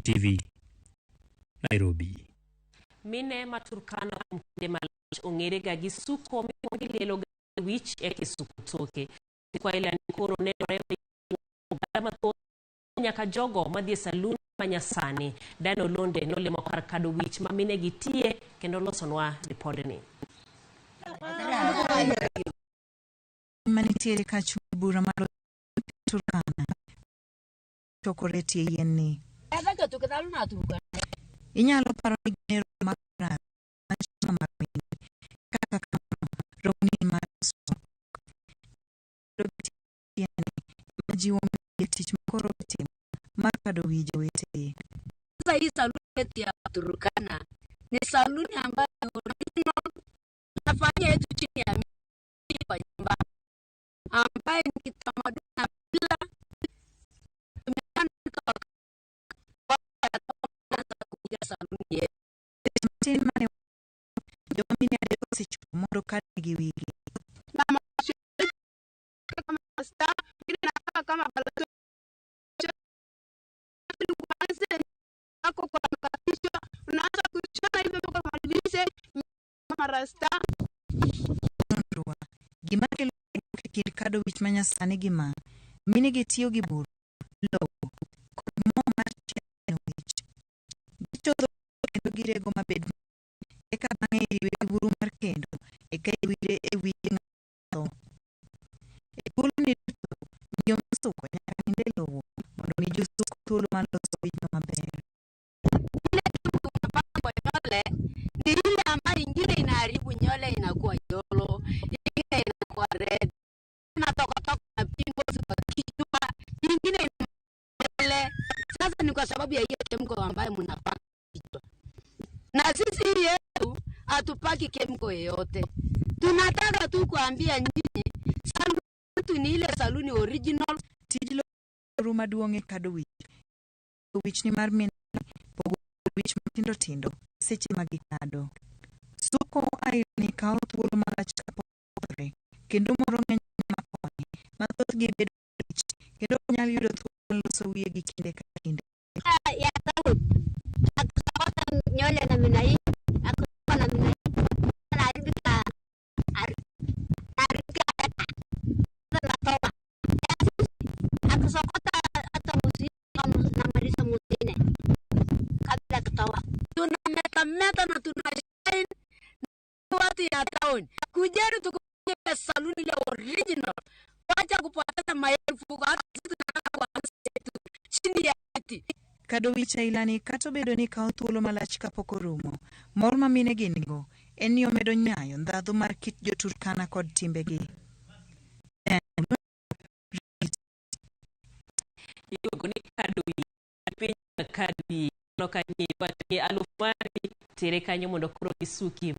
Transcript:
TV, Nairobi. Mine ma Turkana kuom kinde malach ong'ere ga gi suko mikwongo ilielo ga wich eka isuko toke. Suko aila ni koro nenore oganda mathoth nyaka jogo madhi e salun manyasani. Dan Olonde nolimo kar kado wich ma mine gi tiye kendo losonwa ripodni. Manitiere ka chung' bura mar Turkana chokore tie yien ni. Inyalo paro ni gin e romo mar baraza mar chama mar mine. Kata kamano, romoni en mar somo. Bedo gi tie yien ni ema jiwo mine e tich ma koro gitimo mar kado wi jowetegi. Sasa hii saluni yetu ya Turkana ni saluni ambayo original tunafanyia yetu chini ya miti kwa nyumba ambaye ni kitamaduni na mila tumeandika kuja saluni yetu. Seche matin mane joma mine adek osechopo mondo okadnegi wigi. Na kama star ingine nakaa kama balato kwanza ako kwa kichwa unaanza kushona hivyo mpaka umalize kama rasta. Nonrowa. Gima kelo pogruok e kind kado wich manyasani gi ma mine gi tiyo gi buru, lowo, kod mo mar chieno wich. Gichodho kendo girego mabed eka bang'e iriwe gi buru mar kendo eka iwire e wiye ng'ato. E thuoloni duto, miyo misuko nyaka nind e lowo mondo mi josuko thuolo mar loso wijno maber. Ile kitu unapaka kwa nywele ni ile ambayo ingine inaharibu nywele, inakuwa yellow, ingine inakuwa red, inatoka toka na pimples kwa kichwa, ingine nywele. Sasa ni kwa sababu ya hiyo chemical ambayo mnapaka kichwa, na sisi hii yetu hatupaki chemical yoyote. Tunataka tu kuambia nyinyi saluni yetu ni ile saluni original. Tij loso maduong' e kado wich. Wichni mar mine pogo wich matindo tindo seche ma gikado. Suko ailani kawo thuolo malach kapok okethore kendo moro ng'eny ma koni ma thothgi bedo odich kendo ok nyal yudo thuolo mar loso wiyegi kinde ka kinde. Ya town akisokota nywele namna hii, akisuka namna hii, anaharibika, anaharibika haraka. Sasa natoa akisokota hata mwezi namaliza mwezi 4 kabla kutoa. Tunametameta na tuna shine watu ya town. Kujeni tukuje saluni ile original. Wacha kupoteza maelfu, hata sisi tunataka kuanza yetu chini ya miti. Kado wich ailani kata obedo ni kawo thuolo malach kapok orumo, mor ma mine gin go en ni omedo nyayo ndhadhu mar kit jo-Turkana kod timbegi. Iluongo ni kado wich. Piny kado wiyi. Mano ka ni wacho ni aluf mari tere kanyo mondo koro gisuki.